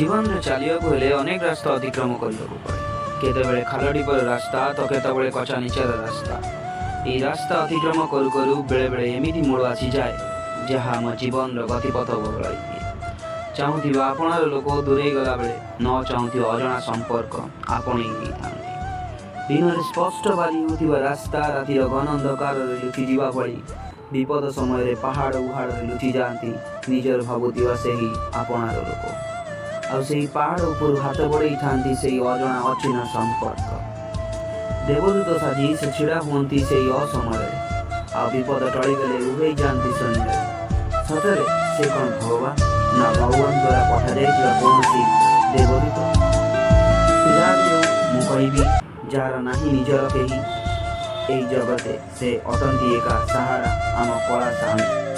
ଜୀବନରେ ଚାଲିବାକୁ ହେଲେ ଅନେକ ରାସ୍ତା ଅତିକ୍ରମ କରିବାକୁ ପଡ଼େ। କେତେବେଳେ ଖାଲ ଢିପର ରାସ୍ତା ତ କେତେବେଳେ କଚା ନିଚର ରାସ୍ତା। ଏହି ରାସ୍ତା ଅତିକ୍ରମ କରୁ କରୁ ବେଳେବେଳେ ଏମିତି ମୋଡ଼ ଆସିଯାଏ, ଯାହା ଆମ ଜୀବନର ଗତିପଥ ବଦଳାଇ ଦିଏ। ଚାହୁଁଥିବା ଆପଣାର ଲୋକ ଦୂରେଇ ଗଲାବେଳେ ନ ଚାହୁଁଥିବା ଅଜଣା ସମ୍ପର୍କ ଆପଣେଇ ନେଇଥାନ୍ତି। ଦିନରେ ସ୍ପଷ୍ଟ ବାରି ହେଉଥିବା ରାସ୍ତା ରାତିର ଘନ ଅନ୍ଧକାରରେ ଲୁଚିଯିବା ଭଳି ବିପଦ ସମୟରେ ପାହାଡ଼ ଉହାଡ଼ରେ ଲୁଚିଯାଆନ୍ତି ନିଜର ଭାବୁଥିବା ସେହି ଆପଣାର ଲୋକ। ଆଉ ସେହି ପାହାଡ଼ ଉପରୁ ହାତ ବଢ଼େଇଥାନ୍ତି ସେଇ ଅଜଣା ଅଚିହ୍ନା ସମ୍ପର୍କ। ଦେବଦୂତ ସାଜି ସେ ଛିଡ଼ା ହୁଅନ୍ତି ସେଇ ଅସମୟରେ, ଆଉ ବିପଦ ଟଳିଗଲେ ଉଭେଇ ଯାଆନ୍ତି ଶୂନ୍ୟରେ। ସତରେ ସେ କ'ଣ ଭଗବାନ, ନା ଭଗବାନ ଦ୍ୱାରା ପଠାଯାଇଥିବା କୌଣସି ଦେବଦୂତ? ସେ ଯାହା ବି ହେଉ, ମୁଁ କହିବି, ଯାହାର ନାହିଁ ନିଜର କେହି ଏଇ ଜଗତେ, ସେ ଅଟନ୍ତି ଏକା ସାହାରା ଆମ କଳା ସାଆନ୍ତ।